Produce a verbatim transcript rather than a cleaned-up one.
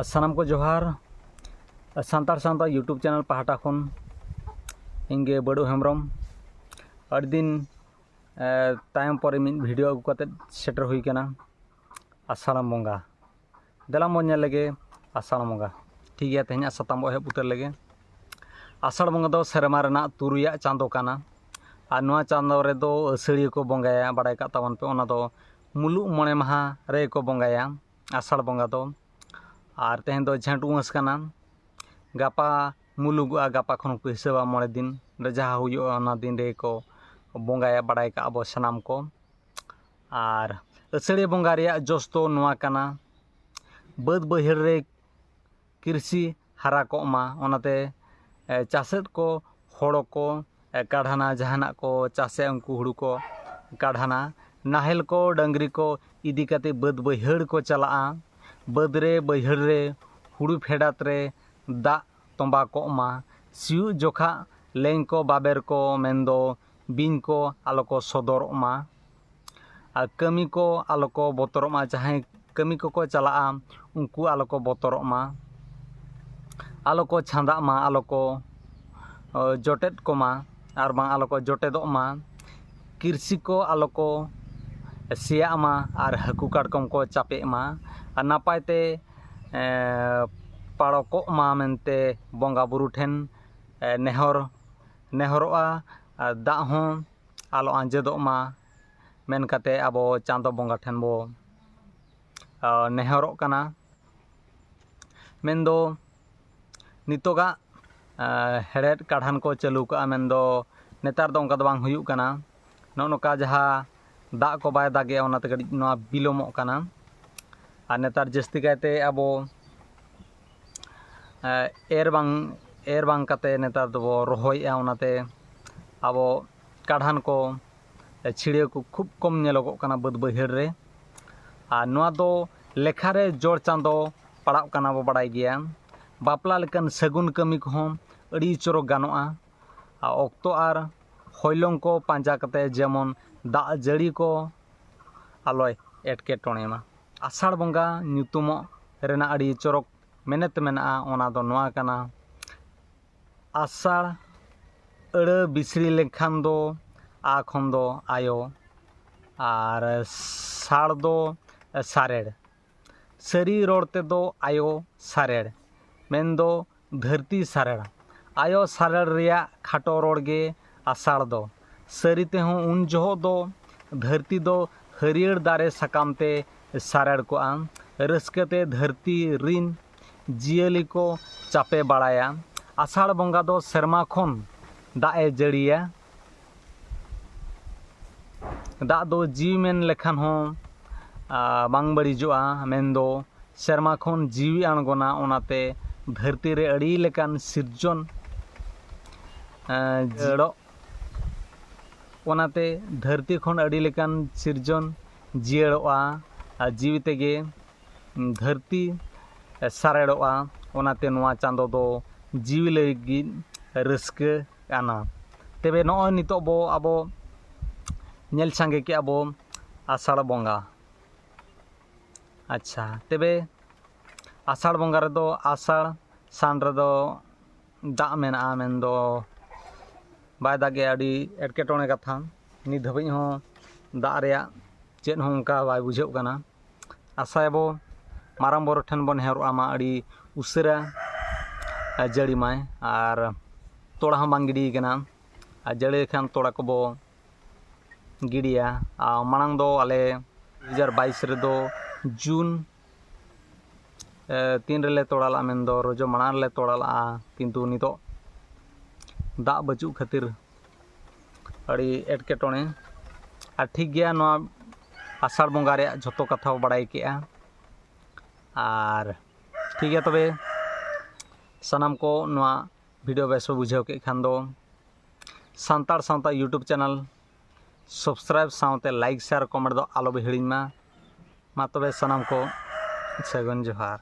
ᱥᱟᱱᱟᱢ ᱠᱚ ᱡᱚᱦᱟᱨ᱾ ᱥᱟᱱᱛᱟᱲ ᱥᱟᱶᱛᱟ YouTube ᱪᱮᱱᱮᱞ ᱯᱟᱦᱴᱟ ᱠᱷᱚᱱ ᱤᱧ ᱜᱮ ᱵᱟᱹᱲᱩ ᱦᱮᱢᱵᱨᱚᱢ᱾ ᱟᱹᱰᱤ ᱫᱤᱱ ᱮ, ᱛᱟᱭᱚᱢ ᱯᱚᱨᱮ ᱢᱤᱫ ᱵᱷᱤᱰᱤᱭᱳ ᱟᱹᱜᱩ ᱠᱟᱛᱮᱫ ᱥᱮᱴᱮᱨ ᱦᱩᱭ ᱠᱟᱱᱟ᱾ ᱟᱥᱟᱲ ᱵᱚᱸᱜᱟ, ᱫᱮᱞᱟ ᱵᱚᱱ ᱧᱮᱞ ᱞᱮᱜᱮ ᱟᱥᱟᱲ ᱵᱚᱸᱜᱟ᱾ ᱴᱷᱤᱠ ᱜᱮᱭᱟ, ᱛᱮᱦᱮᱧᱟᱜ ᱥᱟᱛᱟᱢ ᱵᱚ ᱮᱦᱚᱵ ᱩᱛᱟᱹᱨ ᱞᱮᱜᱮ᱾ ᱟᱥᱟᱲ ᱵᱚᱸᱜᱟ ᱫᱚ ᱥᱮᱨᱢᱟ ᱨᱮᱱᱟᱜ ᱛᱩᱨᱩᱭᱟᱜ ᱪᱟᱸᱫᱳ ᱠᱟᱱᱟ᱾ ᱟᱨ ᱱᱚᱣᱟ ᱪᱟᱸᱫᱳ ᱨᱮᱫᱚ ᱟᱹᱥᱟᱹᱲᱤᱭᱟᱹ ᱠᱚ ᱵᱚᱸᱜᱟᱭᱟ, ᱵᱟᱲᱟᱭ ᱠᱟᱜ ᱛᱟᱵᱚᱱ ᱯᱮ᱾ ᱚᱱᱟ ᱫᱚ ᱢᱩᱞᱩᱜ ᱢᱚᱬᱮ ᱢᱟᱦᱟ ᱨᱮ ᱠᱚ ᱵᱚᱸᱜᱟᱭᱟ ᱟᱥᱟᱲ ᱵᱚᱸᱜᱟ ᱫᱚ᱾ ᱟᱨ ᱛᱮᱦᱮᱧ ᱫᱚ ᱡᱷᱮᱸᱴ ᱩᱢᱟᱹᱥ ᱠᱟᱱᱟ᱾ ᱜᱟᱯᱟ ᱢᱩᱞᱩᱜᱚᱜᱼᱟ, ᱜᱟᱯᱟ ᱠᱷᱚᱱ ᱠᱚ ᱦᱤᱥᱟᱹᱵᱟ ᱢᱚᱬᱮ ᱫᱤᱱ ᱨᱮ ᱡᱟᱦᱟᱸ ᱦᱩᱭᱩᱜᱼᱟ, ᱚᱱᱟ ᱫᱤᱱ ᱨᱮᱜᱮ ᱠᱚ ᱵᱚᱸᱜᱟᱭᱟ, ᱵᱟᱲᱟᱭ ᱠᱟᱜᱼᱟ ᱵᱚ ᱥᱟᱱᱟᱢ ᱠᱚ᱾ ᱟᱨ ᱟᱹᱥᱟᱹᱲᱤᱭᱟᱹ ᱵᱚᱸᱜᱟ ᱨᱮᱭᱟᱜ ᱡᱚᱥ ᱫᱚ ᱱᱚᱣᱟ ᱠᱟᱱᱟ, ᱵᱟᱹᱫᱽ ᱵᱟᱹᱭᱦᱟᱹᱲ ᱨᱮ ᱠᱨᱤᱥᱤ ᱦᱟᱨᱟ ᱠᱚᱜ ᱢᱟ, ᱚᱱᱟᱛᱮ ᱮ, ᱪᱟᱥᱮᱫ ᱠᱚ ᱦᱚᱲ ᱠᱚ ᱮ, ᱠᱟᱰᱷᱟᱱᱟ, ᱡᱟᱦᱟᱱᱟᱜ ᱠᱚ ᱪᱟᱥᱮᱫ ᱩᱱᱠᱩ ᱦᱩᱲᱩ ᱠᱚ ᱠᱟᱰᱷᱟᱱᱟ, ᱱᱟᱦᱮᱞ ᱠᱚ ᱰᱟᱹᱝᱨᱤ ᱠᱚ ᱤᱫᱤ ᱠᱟᱛᱮ ᱵᱟᱹᱫᱽ ᱵᱟᱹᱭᱦᱟᱹᱲ ᱠᱚ ᱪᱟᱞᱟᱜᱼᱟ᱾ ᱵᱟᱹᱫᱽ ᱨᱮ ᱵᱟᱹᱭᱦᱟᱹᱲ ᱨᱮ ᱦᱩᱲᱩ ᱯᱷᱮᱰᱟᱛ ᱨᱮ ᱫᱟᱜ ᱛᱚᱸᱵᱟ ᱠᱚᱜ ᱢᱟ᱾ ᱥᱤᱭᱳᱜ ᱡᱚᱠᱷᱟ ᱞᱮᱧ ᱠᱚ ᱵᱟᱵᱮᱨ ᱠᱚ ᱢᱮᱱᱫᱚ ᱵᱤᱧ ᱠᱚ ᱟᱞᱚ ᱠᱚ ᱥᱚᱫᱚᱨᱚᱜ ᱢᱟ᱾ ᱟᱨ ᱠᱟᱹᱢᱤ ᱠᱚ ᱟᱞᱚ ᱠᱚ ᱵᱚᱛᱚᱨᱚᱜ ᱢᱟ, ᱡᱟᱦᱟᱸᱭ ᱠᱟᱹᱢᱤ ᱠᱚᱠᱚ ᱪᱟᱞᱟᱜᱼᱟ ᱩᱱᱠᱩ ᱟᱞᱚ ᱠᱚ ᱵᱚᱛᱚᱨᱚᱜ ᱢᱟ, ᱟᱞᱚ ᱠᱚ ᱪᱷᱟᱸᱫᱟᱜ ᱢᱟ, ᱟᱞᱚ ᱠᱚ ᱚ, ᱡᱚᱴᱮᱫ ᱠᱚᱢᱟ, ᱟᱨ ᱵᱟᱝ ᱟᱞᱚ ᱠᱚ ᱡᱚᱴᱮᱫᱚᱜ ᱢᱟ᱾ ᱠᱤᱨᱥᱤ ᱠᱚ ᱟᱞᱚ ᱠᱚ ᱥᱮᱭᱟᱜ ᱢᱟ ᱟᱨ ᱦᱟᱹᱠᱩ ᱠᱟᱴᱠᱚᱢ ᱠᱚ ᱪᱟᱯᱮᱜ ᱢᱟ᱾ ᱟᱨ ᱱᱟᱯᱟᱭ ᱛᱮ ᱮ, ᱯᱟᱨᱚᱠᱚᱜ ᱢᱟ ᱢᱮᱱᱛᱮ ᱵᱚᱸᱜᱟ ᱵᱩᱨᱩ ᱴᱷᱮᱱ ᱮ, ᱱᱮᱦᱚᱨ ᱱᱮᱦᱚᱨᱚᱜᱼᱟ᱾ ᱟᱨ ᱫᱟᱜ ᱦᱚᱸ ᱟᱞᱚ ᱟᱸᱡᱮᱫᱚᱜ ᱢᱟ ᱢᱮᱱ ᱠᱟᱛᱮ ᱟᱵᱚ ᱪᱟᱸᱫᱚ ᱵᱚᱸᱜᱟ ᱴᱷᱮᱱ ᱵᱚ ᱟ, ᱱᱮᱦᱚᱨᱚᱜ ᱠᱟᱱᱟ᱾ ᱢᱮᱱᱫᱚ ᱱᱤᱛᱚᱜᱟᱜ ᱟ, ᱦᱮᱲᱦᱮᱫ ᱠᱟᱰᱷᱟᱱ ᱠᱚ ᱪᱟᱹᱞᱩ ᱠᱟᱜᱼᱟ, ᱢᱮᱱᱫᱚ ᱱᱮᱛᱟᱨ ᱫᱚ ᱚᱱᱠᱟ ᱫᱚ ᱵᱟᱝ ᱦᱩᱭᱩᱜ ᱠᱟᱱᱟ᱾ ᱱᱚᱜᱼᱚ ᱱᱚᱝᱠᱟ ᱡᱟᱦᱟᱸ ᱫᱟᱜ ᱠᱚ ᱵᱟᱭ ᱫᱟᱜᱮᱜᱼᱟ, ᱚᱱᱟᱛᱮ ᱠᱟᱹᱴᱤᱡ ᱱᱚᱣᱟ ᱵᱤᱞᱚᱢᱚᱜ ᱠᱟᱱᱟ᱾ ᱟᱨ ᱱᱮᱛᱟᱨ ᱡᱟᱹᱥᱛᱤ ᱠᱟᱭᱛᱮ ᱟᱵᱚ ᱮ, ᱮᱨ ᱵᱟᱝ ᱮᱨ ᱵᱟᱝ ᱠᱟᱛᱮ ᱱᱮᱛᱟᱨ ᱫᱚᱵᱚ ᱨᱚᱦᱚᱭᱮᱜᱼᱟ, ᱚᱱᱟᱛᱮ ᱟᱵᱚ ᱠᱟᱰᱷᱟᱱ ᱠᱚ ᱮ, ᱪᱷᱤᱲᱭᱟᱹᱣ ᱠᱚ ᱠᱷᱩᱵ ᱠᱚᱢ ᱧᱮᱞᱚᱜᱚᱜ ᱠᱟᱱᱟ ᱵᱟᱹᱫᱽ ᱵᱟᱹᱭᱦᱟᱹᱲ ᱨᱮ᱾ ᱟᱨ ᱱᱚᱣᱟ ᱫᱚ ᱞᱮᱠᱷᱟ ᱨᱮ ᱡᱚᱲ ᱪᱟᱸᱫᱚ ᱯᱟᱲᱟᱜ ᱠᱟᱱᱟ ᱵᱚ ᱵᱟᱲᱟᱭ ᱜᱮᱭᱟ᱾ ᱵᱟᱯᱞᱟ ᱞᱮᱠᱟᱱ ᱥᱟᱹᱜᱩᱱ ᱠᱟᱹᱢᱤ ᱠᱚᱦᱚᱸ ᱟᱹᱰᱤ ᱪᱚᱨᱚᱠ ᱜᱟᱱᱚᱜᱼᱟ᱾ ᱟᱨ ᱚᱠᱛᱚ ᱟᱨ ᱦᱚᱭᱞᱚᱝ ᱠᱚ ᱯᱟᱸᱡᱟ ᱠᱟᱛᱮ ᱡᱮᱢᱚᱱ ᱫᱟᱜ ᱡᱟᱹᱲᱤ ᱠᱚ ᱟᱞᱚᱭ ᱮᱴᱠᱮᱴᱚᱬᱮ ᱢᱟ᱾ ᱟᱥᱟᱲ ᱵᱚᱸᱜᱟ ᱧᱩᱛᱩᱢᱚᱜ ᱨᱮᱱᱟᱜ ᱟᱹᱰᱤ ᱪᱚᱨᱚᱠ ᱢᱮᱱᱮᱛ ᱢᱮᱱᱟᱜᱼᱟ, ᱚᱱᱟ ᱫᱚ ᱱᱚᱣᱟ ᱠᱟᱱᱟ, ᱟᱥᱟᱲ ᱟᱹᱲᱟᱹ ᱵᱤᱥᱲᱤ ᱞᱮᱱᱠᱷᱟᱱ ᱫᱚ ᱟ ᱠᱷᱚᱱ ᱫᱚ ᱟᱭᱳ, ᱟᱨ ᱥᱟᱲ ᱫᱚ ᱥᱟᱨᱮᱲ᱾ ᱥᱟᱹᱨᱤ ᱨᱚᱲ ᱛᱮᱫᱚ ᱟᱭᱳ ᱥᱟᱨᱮᱲ, ᱢᱮᱱᱫᱚ ᱫᱷᱟᱹᱨᱛᱤ ᱥᱟᱨᱮᱲ᱾ ᱟᱭᱳ ᱥᱟᱨᱮᱲ ᱨᱮᱭᱟᱜ ᱠᱷᱟᱴᱚ ᱨᱚᱲ ᱜᱮ ᱟᱥᱟᱲ ᱫᱚ᱾ ᱥᱟᱹᱨᱤ ᱛᱮᱦᱚᱸ ᱩᱱ ᱡᱚᱦᱚᱜ ᱫᱚ ᱫᱷᱟᱹᱨᱛᱤ ᱫᱚ ᱦᱟᱹᱨᱭᱟᱹᱲ ᱫᱟᱨᱮ ᱥᱟᱠᱟᱢ ᱛᱮ ᱥᱟᱨᱮᱲ ᱠᱚᱜᱼᱟ᱾ ᱨᱟᱹᱥᱠᱟᱹ ᱛᱮ ᱫᱷᱟᱹᱨᱛᱤ ᱨᱤᱱ ᱡᱤᱭᱟᱹᱞᱤ ᱠᱚ ᱪᱟᱯᱮ ᱵᱟᱲᱟᱭᱟ᱾ ᱟᱥᱟᱲ ᱵᱚᱸᱜᱟ ᱫᱚ ᱥᱮᱨᱢᱟ ᱠᱷᱚᱱ ᱫᱟᱜ ᱮ ᱡᱟᱹᱲᱤᱭᱟ᱾ ᱫᱟᱜ ᱫᱚ ᱡᱤᱣᱤ ᱢᱮᱱ ᱞᱮᱠᱷᱟᱱ ᱦᱚᱸ, ᱟ, ᱵᱟᱝ ᱵᱟᱹᱲᱤᱡᱚᱜᱼᱟ, ᱢᱮᱱᱫᱚ ᱥᱮᱨᱢᱟ ᱠᱷᱚᱱ ᱡᱤᱣᱤ ᱟᱬᱜᱚᱱᱟ, ᱚᱱᱟᱛᱮ ᱫᱷᱟᱹᱨᱛᱤ ᱨᱮ ᱟᱹᱰᱤ ᱞᱮᱠᱟᱱ ᱥᱤᱨᱡᱚᱱ, ᱟ, ᱡᱤᱭᱟᱹᱲᱚᱜ, ᱚᱱᱟᱛᱮ ᱫᱷᱟᱹᱨᱛᱤ ᱠᱷᱚᱱ ᱟᱹᱰᱤ ᱞᱮᱠᱟᱱ ᱥᱤᱨᱡᱚᱱ ᱡᱤᱭᱟᱹᱲᱚᱜᱼᱟ, ᱟᱨ ᱡᱤᱣᱤ ᱛᱮᱜᱮ ᱫᱷᱟᱹᱨᱛᱤ ᱥᱟᱨᱮᱲᱚᱜᱼᱟ᱾ ᱚᱱᱟᱛᱮ ᱱᱚᱣᱟ ᱪᱟᱸᱫᱚ ᱫᱚ ᱡᱤᱣᱤ ᱞᱟᱹᱜᱤᱫ ᱨᱟᱹᱥᱠᱟᱹ ᱠᱟᱱᱟ᱾ ᱛᱚᱵᱮ ᱱᱚᱜᱼᱚᱭ ᱱᱤᱛᱚᱜ ᱵᱚ ᱟᱵᱚ ᱧᱮᱞ ᱥᱟᱸᱜᱮ ᱠᱮᱜᱼᱟ ᱵᱚ ᱟᱥᱟᱲ ᱵᱚᱸᱜᱟ᱾ ᱟᱪᱪᱷᱟ, ᱛᱚᱵᱮ ᱟᱥᱟᱲ ᱵᱚᱸᱜᱟ ᱨᱮᱫᱚ, ᱟᱥᱟᱲ ᱥᱟᱱ ᱨᱮᱫᱚ ᱫᱟᱜ ᱢᱮᱱᱟᱜᱼᱟ, ᱢᱮᱱᱫᱚ ᱵᱟᱭ ᱫᱟᱜᱮᱜᱼᱟ, ᱟᱹᱰᱤ ᱮᱴᱠᱮᱴᱚᱬᱮ ᱠᱟᱛᱷᱟ᱾ ᱱᱤᱛ ᱫᱷᱟᱹᱵᱤᱡ ᱦᱚᱸ ᱫᱟᱜ ᱨᱮᱭᱟᱜ ᱪᱮᱫ ᱦᱚᱸ ᱚᱱᱠᱟ ᱵᱟᱭ ᱵᱩᱡᱷᱟᱹᱜ ᱠᱟᱱᱟ᱾ ᱟᱥᱟᱭᱟᱵᱚ ᱢᱟᱨᱟᱝ ᱵᱩᱨᱩ ᱴᱷᱮᱱ ᱵᱚᱱ ᱱᱮᱦᱚᱨᱚᱜᱼᱟ, ᱢᱟ ᱟᱹᱰᱤ ᱩᱥᱟᱹᱨᱟ ᱡᱟᱹᱲᱤ ᱢᱟᱭ, ᱟᱨ ᱛᱚᱲᱟ ᱦᱚᱸ ᱵᱟᱝ ᱜᱤᱰᱤ ᱠᱟᱱᱟ, ᱟᱨ ᱡᱟᱹᱲᱤ ᱞᱮᱠᱷᱟᱱ ᱛᱚᱲᱟ ᱠᱚᱵᱚ ᱜᱤᱰᱤᱭᱟ᱾ ᱟᱨ ᱢᱟᱲᱟᱝ ᱫᱚ ᱟᱞᱮ ᱫᱩ ᱦᱟᱡᱟᱨ ᱵᱟᱭᱤᱥ ᱨᱮᱫᱚ ᱡᱩᱱ, ᱮ, ᱛᱤᱱ ᱨᱮᱞᱮ ᱛᱚᱲᱟ ᱞᱟᱜᱼᱟ, ᱢᱮᱱᱫᱚ ᱨᱚᱡᱚ ᱢᱟᱲᱟᱝ ᱨᱮᱞᱮ ᱛᱚᱲᱟ ᱞᱟᱜᱼᱟ, ᱠᱤᱱᱛᱩ ᱱᱤᱛᱚᱜ ᱫᱟᱜ ᱵᱟᱹᱪᱩᱜ ᱠᱷᱟᱹᱛᱤᱨ ᱟᱹᱰᱤ ᱮᱴᱠᱮᱴᱚᱬᱮ᱾ ᱟᱨ ᱴᱷᱤᱠ ᱜᱮᱭᱟ, ᱱᱚᱣᱟ ᱟᱥᱟᱲ ᱵᱚᱸᱜᱟ ᱨᱮᱭᱟᱜ ᱡᱷᱚᱛᱚ ᱠᱟᱛᱷᱟ ᱵᱚ ᱵᱟᱲᱟᱭ ᱠᱮᱜᱼᱟ᱾ ᱟᱨ ᱴᱷᱤᱠ ᱜᱮᱭᱟ, ᱛᱚᱵᱮ ᱥᱟᱱᱟᱢ ᱠᱚ ᱱᱚᱣᱟ ᱵᱷᱤᱰᱤᱭᱳ ᱵᱮᱥ ᱯᱮ ᱵᱩᱡᱷᱟᱹᱣ ᱠᱮᱫ ᱠᱷᱟᱱ ᱫᱚ ᱥᱟᱱᱛᱟᱲ ᱥᱟᱶᱛᱟ YouTube ᱪᱮᱱᱮᱞ ᱥᱟᱵᱥᱠᱨᱟᱭᱤᱵᱽ ᱥᱟᱶᱛᱮ ᱞᱟᱭᱤᱠ, ᱥᱮᱭᱟᱨ, ᱠᱚᱢᱮᱱᱴ ᱫᱚ ᱟᱞᱚ ᱯᱮ ᱦᱤᱲᱤᱧ ᱢᱟ᱾ ᱢᱟ ᱛᱚᱵᱮ ᱥᱟᱱᱟᱢ ᱠᱚ ᱥᱟᱹᱜᱩᱱ ᱡᱚᱦᱟᱨ᱾